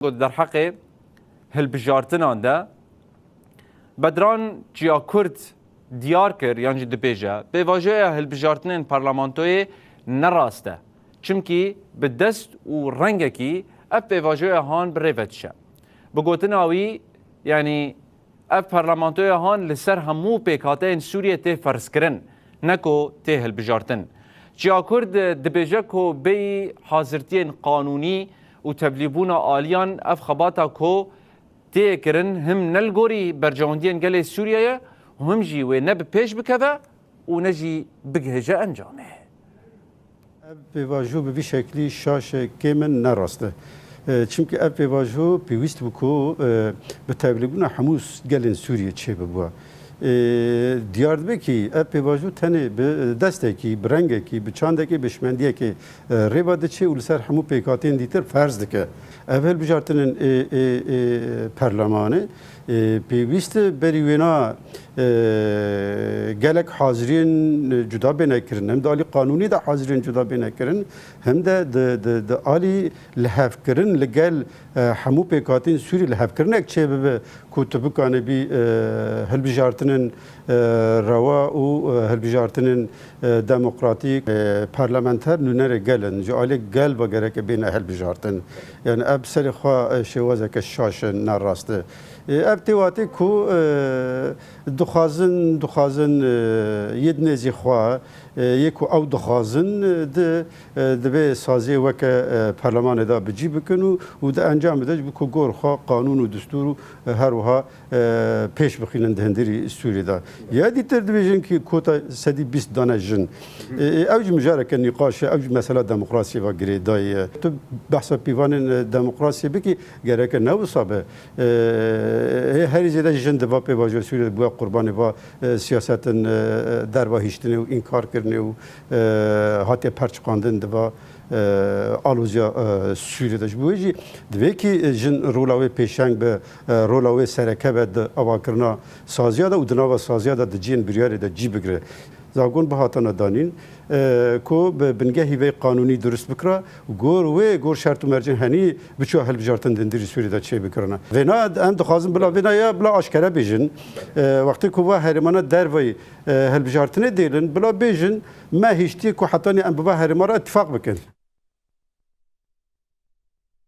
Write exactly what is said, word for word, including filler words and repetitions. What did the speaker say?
Got derheqê hilbijartinan de Bedran Çiyakurd diyar kir, yan jî dibêje, pêvajoya hilbijartinên parlamentoyê ne rast e. Çimkî bi dest û rengekî ev pêvajoya han bi rê ve diçe. Bi gotina wî, yanî ev parlamentoya han li ser hemû pêkhateyên Sûriyê tê ferzkirin, ne ku tê hilbijartin. Çiyakurd dibêje ku bêyî hazirtiyên qanûnî û tevlîbûna aliyan ev xebata ku tê kirin him ne li gorî berjewendiyên gelê Sûriyê ye û him jî wê ne bi pêş bikeve û ne jî bigihêje encamê. Ev pêvajo bi vî şeklî şaş e, kêm in, ne rast e. E, çimkî ev pêvajo pêwîst bû ku, e, bi tevlîbûna hemû s-, gelên Sûriyê çêbibû. E, diyar dibe kî ev pêvajo tenê bi destekî, bi rengekî, bi çandekî, bi şimendiyekê, e, rê ve diçe û li ser hemû pêkhateyên dîtir ferz dike. Ev hilbijartinên, e, e, e, perlemanê, e, pêwîst e berî wêna, e, gelek haziriyên cuda bêne kirin. Hem di alî qanûnî de haziriyên cuda bêne kirin, hem de di, di, di alî lihevkirin li gel, e, hemû pêkhateyên Sûrî lihevkirinek çêbibe ku tu bikanibî, e, hilbijartinên, e, rewa û, e, hilbijartinên, e, demokratîk, e, parlamenter nûnerê gel in. Ji alî gel ve gereke bêne hilbijartin. Yani ev serê xwe, e, şêwazeke şaş e, ne rast e. E, ev tê watê ku, e, dixwazin, dixwazin, e, yê di nêzî xwe, e, yê ku ew dixwazin, e, di, e, divê saziyê weke, e, perlemanê de bi cî bikin û, û di encamê de ji bo ku gor xwe qanûn û destûr û, e, her wiha, e, pêş bixînin di hundirî Sûrî de. Ya dîtir dibêjin ki kota sedî bîst dane jin. E, e, ew jî mijareke nîqaş e, ew jî mesela demokrasiyê ve girêdayî ye. Tu behsa pîvanên, e, demokrasiyê bikî, gereke ne wisa be. E, e, herî zêde jin di va pêvajoya Sûriyê de bûye qurbanê va, e, siyasetin, e, e, derva hiştinê û înkarkirinê û, e, hatiye perçiqandin di va, e, aloziya, e, Sûriyê de. Ji bo wê jî divê kî, e, jin rola wê pêşeng be, e, rola wê sereke be di avakirina saziya de û di nava saziya de di cihên biryarê de cî bigire. Zagon bihatana danîn, e, ku bi bingehî vê qanûnî dirust bikira, gor wê, gor şert û mercên henî biçûya hilbijartin di hundirî Sûrî de çêbikirina. Vêna em dixwazin bila vêna ya bila aşkere bêjin. E, wextê ku va herêmana derveyî, e, hilbijartinê dêlin, bila bêjin, me hiştî ku hetanî em bi va herêma re îtifaq bikin.